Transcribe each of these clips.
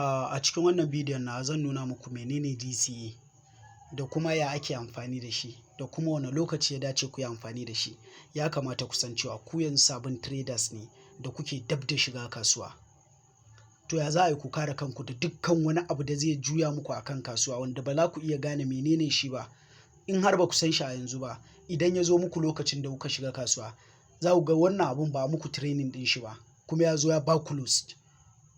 A cikin wannan bidiyon na zan nuna muku menene DCA da kuma ya ake amfani da shi da kuma wane lokaci ya dace ku yi amfani da shi. Ya kamata ku san cewa ku yanzu sabon traders ne da kuke dab da shiga kasuwa. To, ya za a yi ku kare kanku da dukkan wani abu da zai juya muku a kan kasuwa wanda ba za ku iya gane menene shi ba? In har ba ku san shi a yanzu ba, idan ya zo muku lokacin da kuka shiga kasuwa, za ku ga wannan abun ba muku training ɗin shi ba, kuma ya zo ya ba ku loss,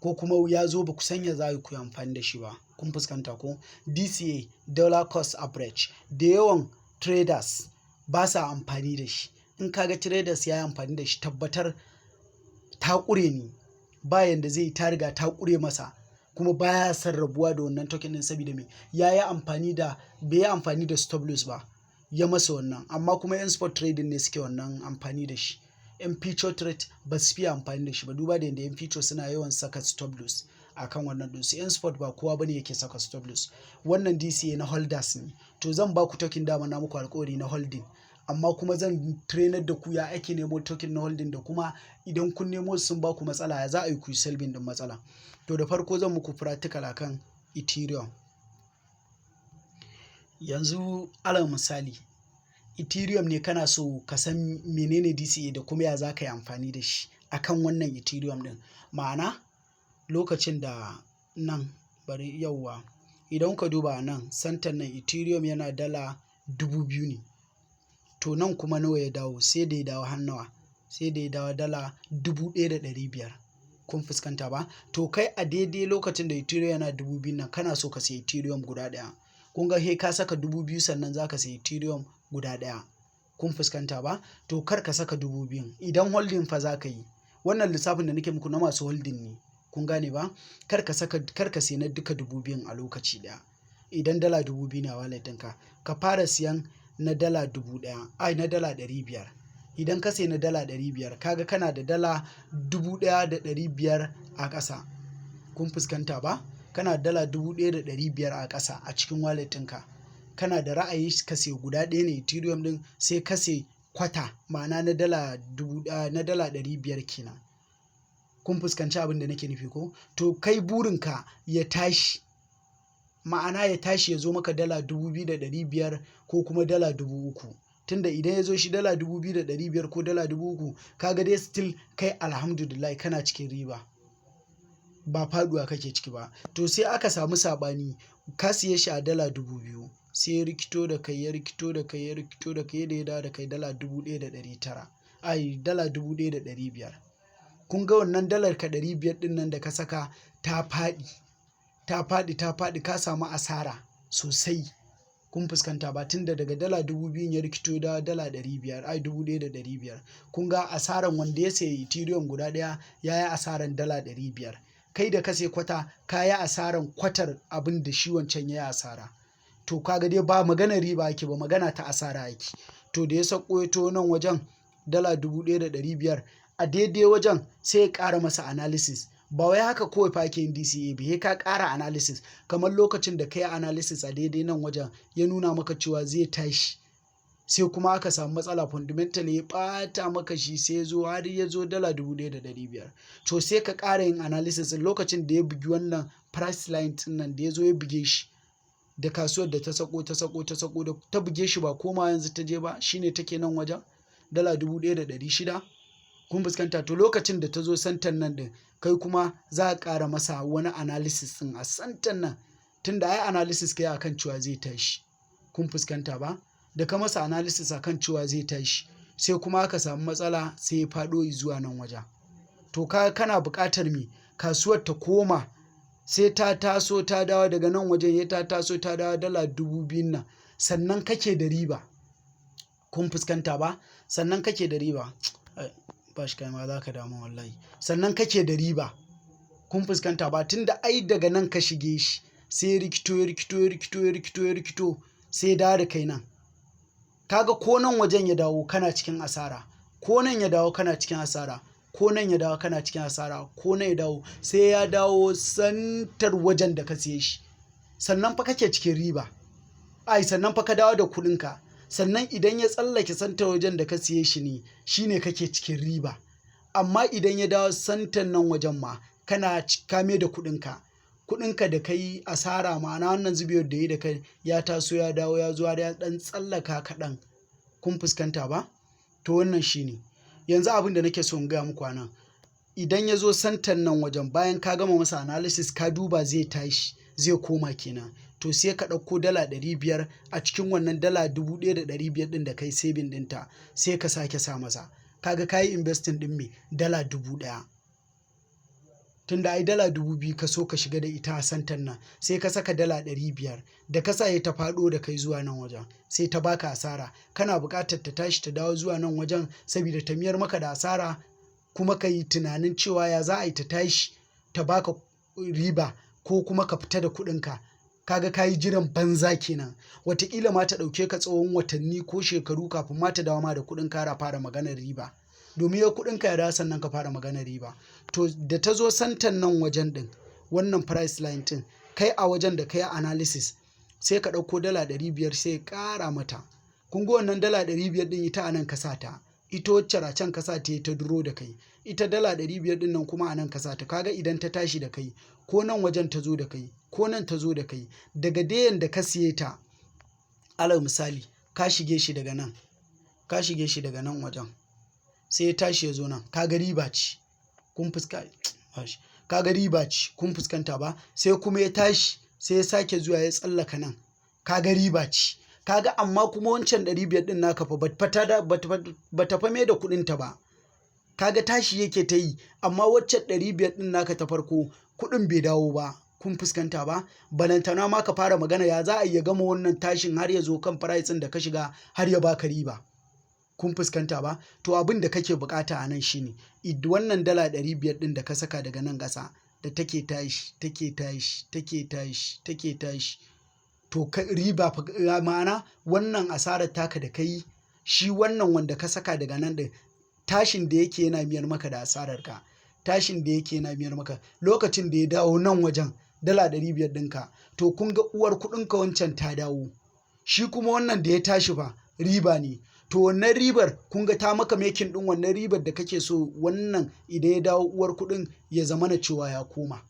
ko kuma ya zo ba ku san ya za ku yi amfani da shi ba. Kun fuskanta ko? DCA, dollar cost average, da yawan traders ba sa amfani da shi. In ka ga traders ya yi amfani da shi, tabbatar ta ƙure ne, ba yanda zai, ta riga ta ƙure masa, kuma baya son rabuwa da wannan token ɗin. Saboda me? Ya yi amfani da bai yi amfani da stop loss ba ya masa wannan. Amma kuma 'yan spot trading ne suke wannan amfani da shi. 'Yan future trade ba su fiye amfani da shi ba, duba da yadda 'yan future suna yawan saka stop loss a kan wannan ɗinsu. 'Yan spot ba kowa bane yake saka stop loss. Wannan DCA na holders ne. To, zan ba ku token, dama na muku alƙawari na holding, amma kuma zan trainer da ku ya ake nemo token na holding, da kuma idan kun nemo sun ba ku matsala, ya za a yi ku yi solving din matsala. To, da farko zan muku practical akan Ethereum. Yanzu alal misali, Ethereum ne kana so ka san menene DCA da kuma ya za ka yi amfani da shi akan wannan Ethereum din. Ma'ana, lokacin da nan, bari, yauwa, idan ka duba nan santan nan, Ethereum yana dala 2,000 ne. To, nan kuma nawa ya dawo? Sai da ya dawo har nawa? Sai da ya dawo dala 1,500. Kun fuskanta ba? To, kai a daidai lokacin da Ethereum yana 2,000 nan, kana so ka sayi Ethereum guda ɗaya. Kun ga he ka saka 2,000 sannan za ka sayi Ethereum guda ɗaya. Kun fuskanta ba? To, kar ka saka 2,000 idan holding fa za ka yi. Wannan lissafin da nake muku na masu holding ne. Kun gane ba? Kar ka saka, kar ka siya na duka 2,000 a lokaci ɗaya. Idan dala 2,000 ne a wallet ɗinka, ka fara siyan na dala 1,000, ai na dala 500. Idan ka sayi na dala 500, kaga kana da dala 1,500 a ƙasa. Kun fuskanta ba? Kana da dala 1,500 a ƙasa a cikin wallet ɗinka. Kana da ra'ayi ka sayi guda ɗaya ne Ethereum ɗin, sai ka sayi kwata, ma'ana na dala 1,000, na dala 500 kenan. Kun fuskanci abin da nake nufi ko? To, kai burinka ya tashi, ma'ana ya tashi ya zo maka dala 2,500 ko kuma dala 3,000. Tunda idan ya zo shi dala 2,500 ko dala 3,000, ka ga dai still kai alhamdulillah kana cikin riba. Ba faɗuwa kake ciki ba. To, sai aka samu saɓani, ka siye shi a dala 2,000, sai ya rikito da kai, ya rikito da kai, ya rikito da kai, da ya dawo da kai dala 1,900, ai dala 1,500. Kun ga wannan dalar ka 500 ɗin nan da ka saka ta faɗi, ta faɗi, ta faɗi, ka samu asara sosai. Kun fuskanta ba? Tunda daga dala 2,000 ya rikito da dala 500, ai 1,500. Kun ga asaran wanda ya sayi Ethereum guda ɗaya ya yi asaran dala 500. Kai da ka sayi kwata, ka yi asaran kwatar abin da shi wancan ya yi asara. To, ka ga dai ba maganar riba ake ba, magana ta asara ake. To, da ya sauko ya taho nan wajen dala 1,500, a daidai wajen sai ya ƙara masa analysis. Ba wai haka kawai fa ake yin DCA ba, sai ka ƙara analysis. Kamar lokacin da ka yi analysis a daidai nan wajen, ya nuna maka cewa zai tashi. Sai kuma aka samu matsala, fundamental ya ɓata maka shi, sai ya zo har ya zo dala 1,500. To, sai ka ƙara yin analysis lokacin da ya bugi wannan price line ɗin nan, da ya zo ya buge shi. Da kasuwar da ta sako, ta sako, ta sako, da ta buge shi, ba koma yanzu ta je ba, shine take nan wajen dala 1,600. Kun fuskanta? To, lokacin da ta zo santan nan ɗin, kai kuma za a ƙara masa wani analysis ɗin a santan nan, tunda ai analysis kai akan cewa zai tashi. Kun fuskanta ba? Da ka masa analysis akan cewa zai tashi, sai kuma aka samu matsala, sai ya faɗo zuwa nan wajen. To, ka kana buƙatar me? Kasuwar ta koma, sai ta taso ta dawo daga nan wajen, ya ta taso ta dawo dala 2,000 nan, sannan kake da riba. Kun fuskanta ba? Sannan kake da riba. Ba shi kai ma za ka damu wallahi. Sannan kake da riba. Kun fuskanta ba? Tunda ai daga nan ka shige shi, sai ya rikito, ya rikito, ya rikito, ya rikito, ya rikito, sai ya dawo da kai nan. Kaga ko nan wajen ya dawo, kana cikin asara. Ko nan ya dawo, kana cikin asara. Ko nan ya dawo, kana cikin asara. Ko nan ya dawo, sai ya dawo santar wajen da ka siye shi. Sannan fa kake cikin riba. Ai sannan fa ka dawo da kuɗinka. Sannan idan ya tsallake santar wajen da ka siye shi ne, shine kake cikin riba. Amma idan ya dawo santan nan wajen ma, kana kame da kuɗinka. Kuɗinka da kai asara, ma'ana wannan zubewar da yi da kai, ya taso ya dawo, ya zo ya ɗan tsallaka kaɗan. Kun fuskanta ba? To, wannan shine. Yanzu abin da nake so in gaya muku nan, idan ya zo santan nan wajen, bayan ka gama masa analysis, ka duba zai tashi zai koma kenan, to sai ka ɗauko $500 a cikin wannan $1,500 ɗin da kai saving ɗinta, sai ka sake sa masa. Kaga ka yi investing ɗin me? $1,000. Tunda ai $2,000 ka so ka shiga da ita a santan nan, sai ka saka $500. Da ka sa, ya ta faɗo da kai zuwa nan wajen, sai ta baka asara. Kana buƙatar ta tashi ta dawo zuwa nan wajen saboda ta miyar maka da asara, kuma ka yi tunanin cewa ya za a yi ta tashi ta baka riba ko kuma ka fita da kuɗinka. Kaga ka yi jiran banza kenan. Wataƙila ma ta ɗauke ka tsawon watanni ko shekaru kafin ma ta dawo ma da kuɗin ka fara maganar riba, domin yau kuɗinka ya dawo sannan ka fara maganar riba. To, da ta zo santan nan wajen ɗin, wannan price line ɗin, kai a wajen da kai analysis, sai ka ɗauko $500 sai ƙara mata. Kun ga wannan $500 ɗin, ita a nan ka sa ta, ita wacce a can ka sa ta ta duro da kai. Ita $500 ɗin nan kuma a nan ka sa ta. Kaga idan ta tashi da kai, ko nan wajen ta zo da kai, ko nan ta zo da kai, daga dayan da ka siye ta, alal misali ka shige shi daga nan, ka shige shi daga nan wajen, sai ya tashi ya zo nan, kaga riba ce. Kun fuska? Kaga riba ce. Kun fuskanta ba? Sai kuma ya tashi, sai ya sake zuwa ya tsallaka nan, kaga riba ce. Kaga amma kuma wancan 500 ɗin naka fa bata fa mai da kuɗin ta ba. Kaga tashi yake ta yi, amma waccan 500 ɗin naka ta farko, kuɗin bai dawo ba. Kun fuskanta ba? Balantana ma ka fara magana ya za a iya gama wannan tashin har ya zo kan price da ka shiga har ya baka riba. Kun fuskanta ba? To, abin da kake bukata a nan shine wannan $500 ɗin da ka saka daga nan ƙasa, da take tashi, take tashi, take tashi, take tashi, to riba, ma'ana wannan asarar taka da kai, shi wannan wanda ka saka daga nan ɗin, tashin da yake yana miyar maka da asarar ka. Tashin da yake yana miyar maka, lokacin da ya dawo nan wajen $500 ɗinka, to kun ga uwar kuɗinka wancan ta dawo. Shi kuma wannan da ya tashi fa riba ne. To, wannan ribar kun ga ta maka making ɗin wannan ribar da kake so. Wannan idan ya dawo, uwar kuɗin ya zama na cewa ya koma.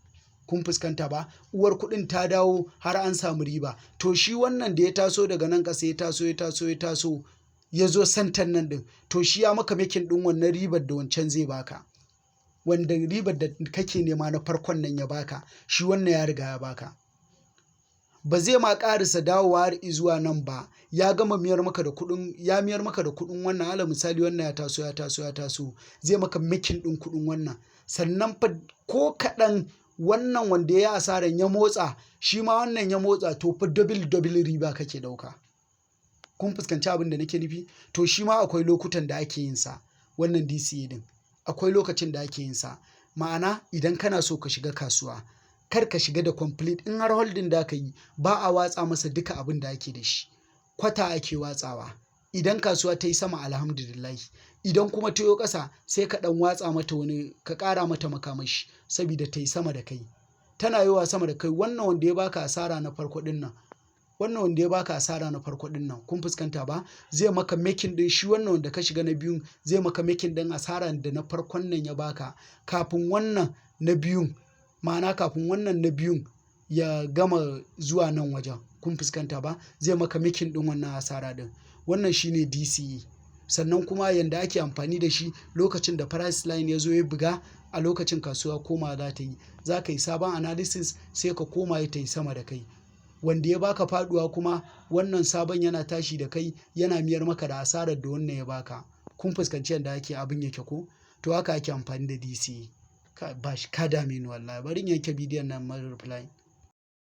Kun fuskanta ba? Uwar kuɗin ta dawo har an samu riba. To, shi wannan da ya taso daga nan ƙasa, ya taso, ya taso, ya taso, ya zo santan nan ɗin, to shi ya maka making ɗin wannan ribar da wancan zai baka. Wanda ribar da kake nema na farkon nan ya baka, shi wannan ya riga ya baka. Ba zai ma ƙarisa dawowa har zuwa nan ba, ya gama miyar maka da kuɗin, ya miyar maka da kuɗin wannan. Alal misali wannan ya taso, ya taso, ya taso, zai maka making ɗin kuɗin wannan. Sannan fa ko kaɗan wannan wanda ya yi asaran ya motsa, shi ma wannan ya motsa, to fa double double riba kake ɗauka. Kun fuskanci abin da nake nufi? To, shi ma akwai lokutan da ake yin sa. Wannan DCA din akwai lokacin da ake yin sa. Ma'ana idan kana so ka shiga kasuwa, kar ka shiga da complete. In har holding da ka yi, ba a watsa masa duka abin da ake da shi, kwata ake watsawa. Idan kasuwa ta yi sama, alhamdulillah. Idan kuma ta yi ƙasa, sai ka ɗan watsa mata wani, ka ƙara mata makamashi saboda ta yi sama da kai. Tana yiwa sama da kai, wannan wanda ya baka asara na farko ɗin nan, wannan wanda ya baka asara na farko ɗin nan, kun fuskanta ba? Zai maka making ɗin shi wannan wanda ka shiga na biyun, zai maka making ɗin asaran da na farkon nan ya baka kafin wannan na biyun, ma'ana kafin wannan na biyun ya gama zuwa nan wajen. Kun fuskanta ba? Zai maka making ɗin wannan asara ɗin. Wannan shine DCA. Sannan kuma yanda ake amfani da shi, lokacin da price line ya zo ya buga, a lokacin kasuwa koma za ta yi, za ka yi sabon analysis, sai ka koma ya ta yi sama da kai. Wanda ya baka faduwa kuma, wannan sabon yana tashi da kai, yana miyar maka da asarar da wannan ya baka. Kun fuskanci yadda ake abin yake ko? To, haka ake amfani da DCA. Ka ba shi ka dame ni wallahi. Bari in yanke bidiyon nan, mara reply.